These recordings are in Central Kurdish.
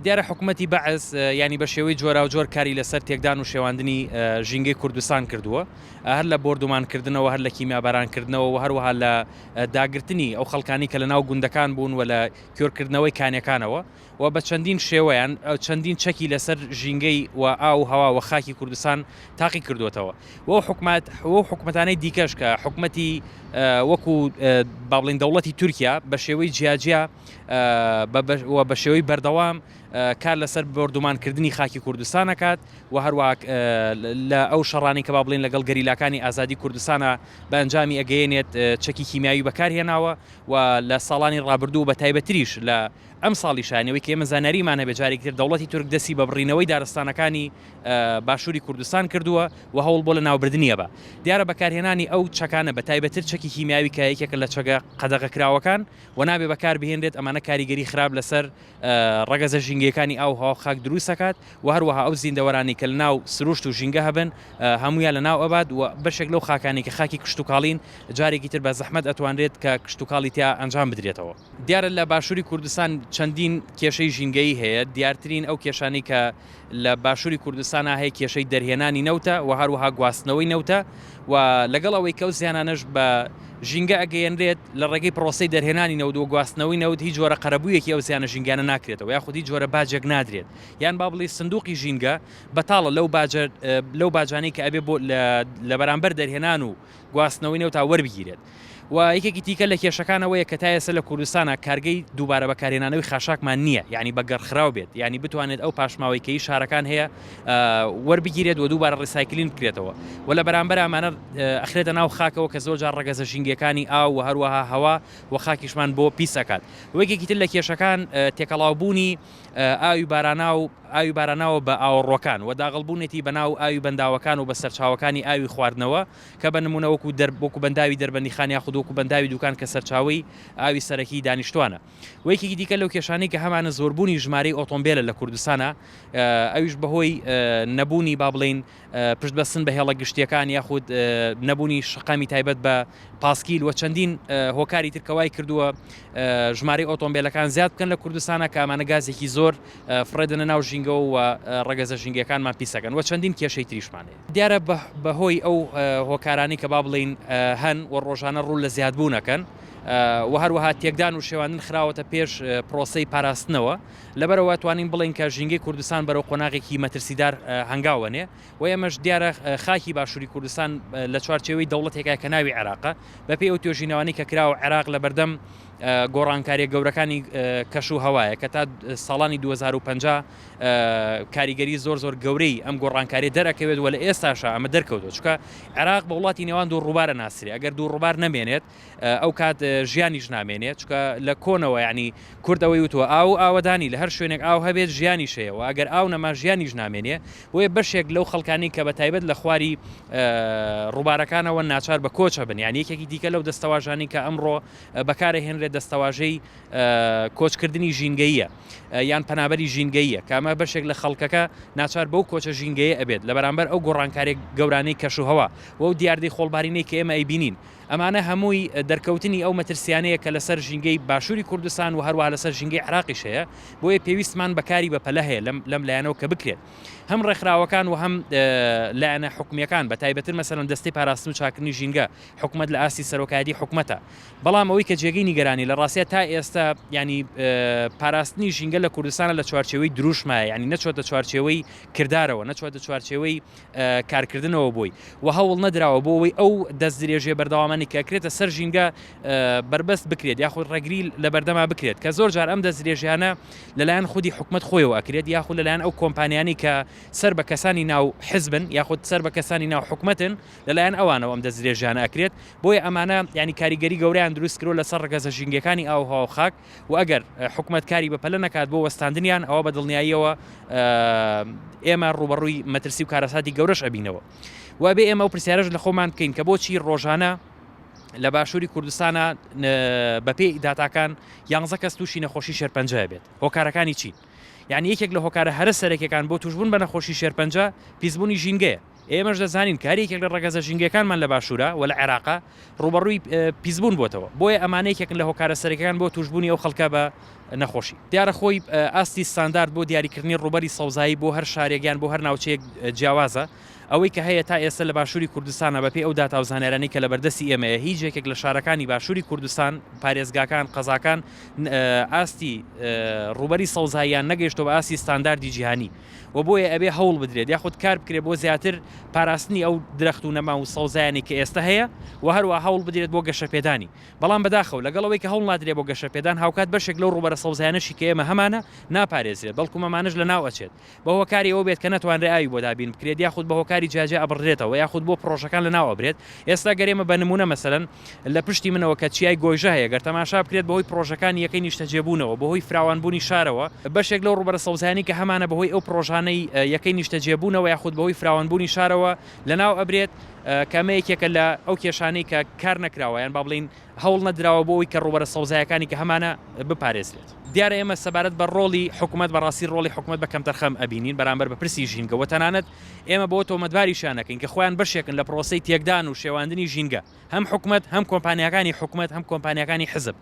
دیارە حکومەتی بەعس یانی بە شێوەی جۆراوجۆر کاری لەسەر تێکدان و شێواندنی ژینگەی کوردستان کردووە، هەر لە بۆردومانکردنەوە، هەر لە کیمیابارانکردنەوە و هەروەها لە داگرتنی ئەو خەڵکانی کە لە ناو گوندەکان بوون و لە کوێرکردنەوەی کانیەکانەوە و بە چەندین شێوەیان چەندین چەکی لەسەر ژینگەی و ئاو و هەوا و خاکی کوردستان تاقی کردووەتەوە و ئەو حکومەت و ئەو حکومەتانەی دیکەش کە حکومەتی وەکو با بڵێین دەوڵەتی تورکیا بە شێوەی جیاجیا و بە شێوەی بەردەوام کار لەسەر بۆردومانکردنی خاکی کوردستان ئەکات و هەروەها لە ئەو شەڕانەی کە با بڵێین لەگەڵ گەریلاکانی ئازادی کوردستانە بە ئەنجامی ئەگەیەنێت چەکی کیمیاوی بەکارهێناوە و لە ساڵانی ڕابردوو بە تایبەتریش لە ئەم ساڵیشا ئەوەی کە ئێمە زانیاریمان هەبێت جارێکی تر دەوڵەتی تورک دەستی بە بڕینەوەی دارستانەکانی باشووری کوردستان کردووە و هەوڵ بۆ لەناوبردنی ئەبا. دیارە بەکارهێنانی ئەو چەکانە بە تایبەتر چەکی کیمیاوی کە یەکێکە لە چەکە قەدەغەکراوەکان و نابێ بەکار بهێنرێت ئەمانە کاریگەری خراپ لەسەر ڕەگەزە ژینگەیەکانی ئاو هەوا و خاک دروست ئەکات و هەروەها ئەو زیندەوەرانەی کە لەناو سروشت و ژینگە هەبن هەموویان لەناو ئەبات و بەشێک لەو خاکانەی کە خاکی کشتوکاڵین جارێکی تر بە زەحمەت ئەتوانرێت کە کشتوکاڵی تیا ئەنجام بدرێتەوە. دیارە لە باشووری کوردستان چەندین کێشەی ژینگەیی هەیە، دیارترین ئەو کێشانەی کە لە باشووری کوردستانا هەیە کێشەی دەرهێنانی نەوتە و هەروەها گواستنەوەی نەوتە و لەگەڵ ئەوەی کە ئەو زیانانەش بە ژینگە ئەگەیەنرێت لە ڕێگەی پرۆسەی دەرهێنانی نەوت و گواستنەوەی نەوت هیچ جۆرە قەرەبوویەکی ئەو زیانە ژینگانە ناکرێتەوە یاخود هیچ جۆرە باجێک نادرێت یان با بڵێی سندوقی ژینگە بەتاڵە لەو باجە لەو باجانەی کە ئەبێ بۆ لە بەرامبەر دەرهێنان و گواستنەوەی نەوتا وەربگیرێت. و یەکێکی دیکە لە کێشەکان ئەوەیە کە تا ئێستا لە کوردستانا کارگەی دووبارە بەکارهێنانەوەی خاشاکمان نییە یانی بە گەڕخراو بێت یانی بتوانێت ئەو پاشماوەی کەی شارەکان هەیە وەربگیرێت و دووبارە recycling بکرێتەوە و لە بەرامبەر ئەمانە ئەخرێتە ناو خاکەوە کە زۆر جار ڕەگەزە ژینگەکانی ئاو و هەروەها هەوا و خاکیشمان بۆ پیس ئەکات و یەکێکی تر لە کێشەکان تێکەڵاوبوونی ئاوی باراناو ئاوی باراناوە بە ئاوەڕۆکان و داغڵبوونێتی بە ناو ئاوی بەنداوەکان و بە سەرچاوەکانی ئاوی خواردنەوە کە بە نموونە وەکو دەر وەکو بەنداوی دەربەندیخان یاخود وەکو بەنداوی دوکان کە سەرچاوەی ئاوی سەرەکیی دانیشتوانە. و یەکێکی دیکە لەو کێشانەی کە هەمانە زۆربوونی ژمارەی ئۆتۆمبێلە لە کوردستانا ئەویش بەهۆی نەبوونی با بڵێین پشت بەستن بە هێڵە گشتییەکان یاخود نەبوونی شەقامی تایبەت بە پاسکیل و چەندین هۆکاری تر کە وای کردووە ژمارەی ئۆتۆمبێلەکان زیاد بکەن لە کوردستانا کە ئەمانە گازێکی زۆر فڕێدەنە ناو ژینگەوە و ڕەگەزە ژینگەکانمان پیسەکەن و چەندین کێشەی تریشمان هەیە. دیارە بە هۆی ئەو هۆکارانەی کە با بڵێین هەن و ڕۆژانە ڕوو لە زیادبوون ئەکەن و هەروەها تێکدان و شێواندن خراوەتە پێش پرۆسەی پاراستنەوە، لەبەرئەوە توانین بڵێین کە ژینگەی کوردستان بەرەو قۆناغێکی مەترسیدار هەنگاو ئەنێ و ئێمەش دیارە خاکی باشووری کوردستان لە چوارچێوەی دەوڵەتێکە کە ناوی عێراقە بەپێی ئەو توێژینەوانەی کە کراوە عێراق لەبەردەم گۆڕانکاریە گەورەکانی کەش و هەوایە کە تا ساڵانی 2050 کاریگەری زۆر زۆر گەورەی ئەم گۆڕانکاریە دەرەکەوێت و لە ئێستاشا ئەمە دەرکەوتووە چونکە عێراق بە وڵاتی نێوان دوو ڕووبارە ناسرێ ئەگەر دوو ڕووبار نەمێنێت ئەو کات ژیانیش نامێنێت چونکە لە کۆنەوە یعنی کورد ئەوەی وتووە ئاو و ئاوەدانی لە هەر شوێنێک ئاو هەبێت ژیانیش هەیە و ئەگەر ئاو نەما ژیانیش نامێنێ بۆیە بەشێک لەو خەڵکانی کە بە تایبەت لە خواری ڕووبارەکانەوە ناچار بە کۆچە بن یعنی یەکێکی دیکە لەو دەستەواژانی کە ئەمڕۆ بەکارەهێنرێت دەستەواژەی کۆچکردنی ژینگەییە یان پەنابەری ژینگەییە کە ئەمە بەشێک لە خەڵکەکە ناچار بەو کۆچە ژینگەیە ئەبێت لە بەرامبەر ئەو گۆڕانکاریە گەورانەی کەشوهەوا و ئەو دیاردەی خۆڵبارینەی کە ئێمە ئەیبینین ئەمانە هەمووی دەرکەوتنی ئەو مەترسیانەیە کە لەسەر ژینگەی باشووری کوردستان و هەروەها لەسەر ژینگەی عێراقیش هەیە بۆیە پێویستمان بە کاری بەپەلە هەیە لەم لەم لایەنەوە کە بکرێت هەم ڕێکخراوەکان و هەم لایەنە حکومییەکان بە تایبەتر مەسەلەن دەستەی پاراستن و چاککردنی ژینگە حکومەت لە ئاستی سەرۆکایەتی حکومەتە بەڵام ئەوەی کە جێگەی نیگەرانی لە ڕاستیا تا ئێستا یانی پاراستنی ژینگە لە کوردستانە لە چوارچێوەی دروشمایە یانی نەچۆتە چوارچێوەی کردارەوە نەچۆتە چوارچێوەی کارکردنەوە بۆی و هەوڵ نەدراوە بۆ ئەوەی ئەو دەست درێژیە بەردەوامانی کە کرێتە سەر ژینگە بەربەست بکرێت یاخود ڕێگری لە بەردەما بکرێت کە زۆر جار ئەم دەست درێژیانە لەلایەن خودی حکومەت خۆیەوە ئەکرێت یاخود لەلایەن ئەو کۆمپانیانی کە سەر بە کەسانی ناو حزبن یاخود سەر بە کەسانی ناو حکومەتن لەلایەن ئەوانەوە ئەم دەستدرێژیانە ئەکرێت، بۆیە ئەمانە یانی کاریگەری گەورەیان دروست کردوە لەسەر ڕەگەزە ژینگەکانی ئاو هەوا و خاک و ئەگەر حکومەت کاری بەپەلە نەکات بۆ وەستاندنیان ئەوا بە دڵنیاییەوە ئێمە ڕووبەڕووی مەترسی و کارەساتی گەورەش ئەبینەوە و ئەبێ ئێمە ئەو پرسیارەش لە خۆمان بکەین کە بۆچی ڕۆژانە لە باشووری کوردستانە بەپێی داتاکان یانزە کەس تووشی نەخۆشی شێرپەنجە بێت هۆکارەکانی چین؟ یعنی یەکێک لە هۆکارە هەرە سەرەکیەکان بۆ توشبوون بە نەخۆشی شێرپەنجە پیسبوونی ژینگەیە ئێمەش دەزانین کە هەر یەکێک لە ڕەگەزە ژینگەکانمان لە باشوورە و لە عێراقە ڕووبەڕووی پیسبوون بۆتەوە، بۆیە ئەمانە یەکێکن لە هۆکارە سەرەکیەکان بۆ تووشبوونی ئەو خەڵکە بە نەخۆشی. دیارە خۆی ئاستی ستاندارد بۆ دیاریکردنی ڕووبەری سەوزایی بۆ هەر شارێک یان بۆ هەر ناوچەیەک جیاوازە، ئەوەی کە هەیە تا ئێستا لە باشووری کوردستانە بەپێی ئەو داتا و زانیارانەی کە لەبەردەستی ئێمەیە هیچ یەکێک لە شارەکانی باشووری کوردستان، پارێزگاکان، قەزاکان ئاستی ڕووبەری سەوزاییان نەگەیشتووە بە ئاستی ستانداردی جیهانی و بۆیە ئەبێ هەوڵ بدرێت یاخود کار بکرێت بۆ زیاتر پاراستنی ئەو درەخت و نەمام و سەوزایانەی کە ئێستا هەیە و هەروەها هەوڵ بدرێت بۆ گەشەپێدانی. بەڵام بەداخەوە لەگەڵ ئەوەی کە هەوڵ نادرێت بۆ گەشەپێدان هاوکات بەشێک لەو ڕووبەرە سەوزایانەشی کە ئێمە هەمانە ناپارێزرێت بەڵکو مەمانەش لەناو ئەچێت بە هۆکاری ئەوە بێت کە نەتوانرێت ئاوی بۆ دابین بکرێت یاخود بە هۆکاری جیاجیا ئەبڕدرێتەوە یاخود بۆ پڕۆژەکان لەناو ئەبرێت ئێستا گەر ئێمە بە نمونە مەسەلەن لە پشتی منەوە کە چیای گۆیژە هەیە گەر تەماشا بکرێت بەهۆی پڕۆژەکانی یەکەی نیشتەجێبوونەوە بەهۆی فراوانبوونی شارەوە بەشێک لەو ڕووبەرە سەوزایانەی کە هەمانە بەهۆی ئەو پڕۆژانەی یەکەی نیشتەجێبوونەوە یاخود بەهۆی فراوانبوونی شارەوە لەناو ئەبرێت کە ئەمە یەکێکە لە ئەو کێشانەی کە کار نەکراوە یان با بڵێین هەوڵ نەدراوە بۆ ئەوەی کە ڕووبەرە سەوزایەکانی کە هەمانە بپارێزرێت. دیارە ئێمە سەبارەت بە ڕۆڵی حکومەت بەڕاستی ڕۆڵی حکومەت بە کەمتەرخەم ئەبینین بەرامبەر بە پرسی ژینگە و تەنانەت ئێمە بەوە تۆمەتباریشیان ئەکەین کە خۆیان بەشێکن لە پرۆسەی تێکدان و شێواندنی ژینگە هەم حکومەت هەم کۆمپانیاکانی حکومەت هەم کۆمپانیاکانی حزب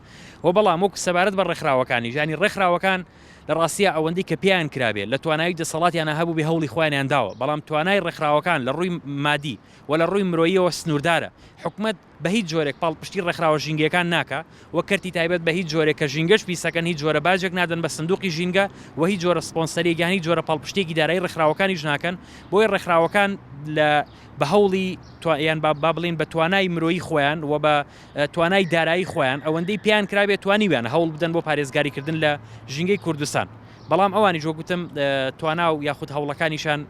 و بەڵام وەکو سەبارەت بە ڕێکخراوەکانیش یانی ڕێکخراوەکان لە ڕاستیا ئەوەندەی کە پێیان کرابێ لە توانایی دەسەڵاتیانا هەبووبێ هەوڵی خۆیانیان داوە بەڵام توانای ڕێکخراوەکان لە ڕووی مادی و لە ڕووی مرۆییەوە سنووردارە حکومەت بە هیچ جۆرێک پاڵپشتی ڕێکخراوە ژینگەیەکان ناکا و کەرتی تایبەت بە هیچ جۆرێک کە ژینگەش پیسەکەن هیچ جۆرە باجێک نادەن بە سندوقی ژینگە و هیچ جۆرە سپۆنسەریەک یان هیچ جۆرە پاڵپشتیەکی دارایی ڕێکخراوەکانیش ناکەن بۆیە ڕێکخراوەکان لە بە هەوڵی یان با بڵێین بە توانای مرۆیی خۆیان و بە توانای دارایی خۆیان ئەوەندەی پێیان کرابێت توانیویانە هەوڵ بدەن بۆ پارێزگاریکردن لە ژینگەی کوردستان بەڵام ئەوانیش وەک گوتم توانا و یاخود هەوڵەکانیشان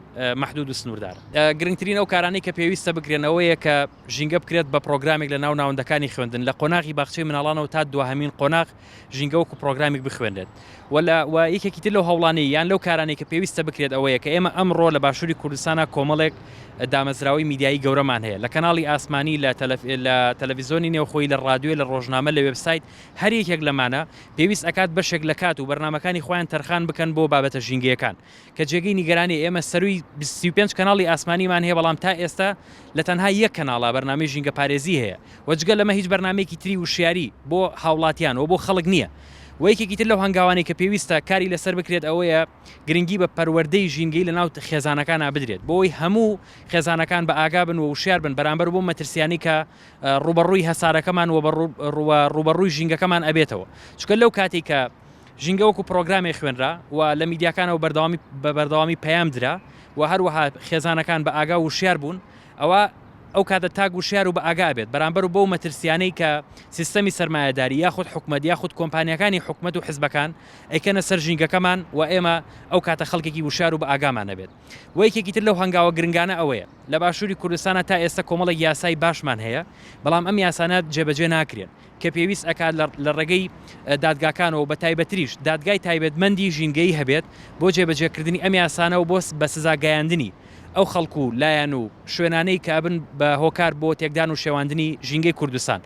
مەحدود و سنووردارە. گرنگترین ئەو کارانەی کە پێویستە بکرێن ئەوەیە کە ژینگە بکرێت بە پرۆگرامێک لە ناو ناوەندەکانی خوێندن لە قۆناغی باخچەی مناڵانەوە تا دواهەمین قۆناغ ژینگە وەکو پرۆگرامێک بخوێنرێت و لە و یەکێکی تر لەو هەوڵانەی یان لەو کارانەی کە پێویستە بکرێت ئەوەیە کە ئێمە ئەمڕۆ لە باشووری کوردستانا کۆمەڵێک دامەزراوەی میدیایی گەورەمان هەیە لە کەناڵی ئاسمانی لە لە تەلەڤیزۆنی نێوخۆیی لە ڕادیۆ لە ڕۆژنامە لە وێبسایت هەر یەکێک لەمانە پێویست ئەکات بەشێک لە کات و بەرنامەکانی خۆیان تەرخان بکەن بۆ بابەتە ژینگەیەکان کە جێگەی نیگەرانیە ئێمە سەرووی 35 کەناڵی ئاسمانیمان هەیە بەڵام تا ئێستا لە تەنها یەک کەناڵا بەرنامەی ژینگەپارێزی هەیە و جگە لەمە هیچ بەرنامەیەکی تری وشیاری بۆ هاوڵاتیان و بۆ خەڵک نییە و یەکێکی تر لەو هەنگاوانەی کە پێویستە کاری لەسەر بکرێت ئەوەیە گرنگی بە پەروەردەی ژینگەی لەناو خێزانەکانا بدرێت بۆ ئەوەی هەموو خێزانەکان بە ئاگا بن و وشیار بن بەرامبەر بەو مەترسیانەی کە ڕووبەڕووی هەسارەکەمان و ڕووبەڕووی ژینگەکەمان ئەبێتەوە چونکە لەو کاتێک کە ژینگە وەکو پرۆگرامێک خوێنرا و لە میدیاکانەوە بەردەوامی بە بەردەوامی پەیام درا و هەروەها خێزانەکان بە ئاگا و وشیار بوون ئەوە ئەو کاتە تاک وشیار و بە ئاگا بێت بەرامبەر و بەو مەترسیانەی کە سیستەمی سەرمایەداری یاخود حکومەت یاخود کۆمپانیاکانی حکومەت و حزبەکان ئەیکەنە سەر ژینگەکەمان و ئێمە ئەو کاتە خەڵکێکی وشار و بە ئاگامان ئەبێت. وە یەکێکی تر لەو هەنگاوە گرنگانە ئەوەیە لە باشووری کوردستانا تا ئێستا کۆمەڵێک یاسای باشمان هەیە بەڵام ئەم یاسانە جێبەجێ ناکرێن کە پێویست ئەکات لە ڕێگەی دادگاکانەوە و بە تایبەتریش دادگای تایبەتمەندی ژینگەیی هەبێت بۆ جێبەجێکردنی ئەم یاسانە و بۆ بە سزا گەیاندنی ئەو خەڵک و لایەن و شوێنانەی کە ئەبن بە هۆکار بۆ تێکدان و شێواندنی ژینگەی کوردستان.